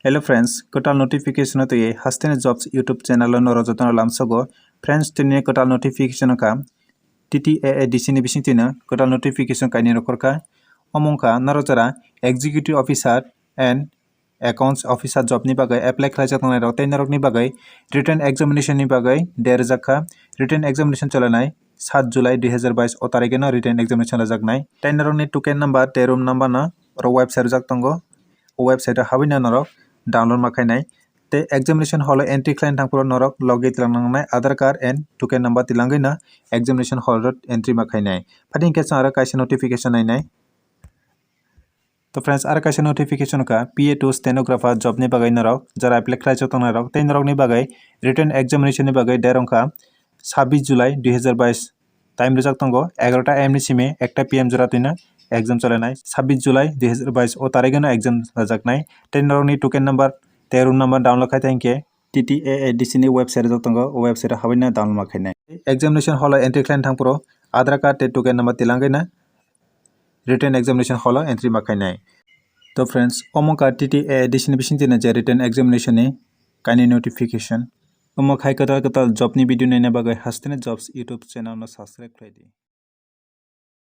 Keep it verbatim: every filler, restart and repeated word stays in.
Hello friends, kwtal notification o twi hasteni jobs YouTube channel o norok jotono lamsogo. Friends, tini kwtal notification wngkha T T A A D C ni bising tino kwtal notification kainwi rwkha. Omo wngkha norok jora executive officer and accounts officer job ni bagwi apply khlaijak tongnai rok tei norok ni bagwi written examination ni bagwi date rwjak kha. Written examination cholenai sat July dui hazar bais o tarikeno written examination rwjaknai. Tei norokni token number tei room number no oro website rwjak tongo. O website o habwino norok download ma khainai. Tei examination hall o entry khlaina thangphuru norok logi tilang nangnai Aadhaar card and token number tilangwi no examination hall o entry ma khainai. Phati hinkhe chwng aro kaisa notification nainai. To friends, aro kaisa notification wngkha P A two stenographer job ni bagwi norok jara apply khlai chok tongnai rok tei norok ni bagwi written examination ni bagwi date wngkha sabbish July dui hazar bais. Time rwjak tongo egarota A M ni simi ekta P M jora twino exam cholenai. Sabbish July dui hazar bais o tarikeno exam rwjaknai. Tei norokni token number tei room number download khai tei hinkhe T T A A D C ni website rwjak tongo, o website o habwino download ma khainai. Examination hall o entry khlaina thangphuru Aadhaar card tei token number tilangwino written examination hall o entry ma khainai. To friends, omo wngkha T T A A D C ni bising tino je written examination ni kainwi notification. Omo khai kwtal kwtal job ni video naina bagwi hasteni jobs YouTube channel no subscribe khlai di.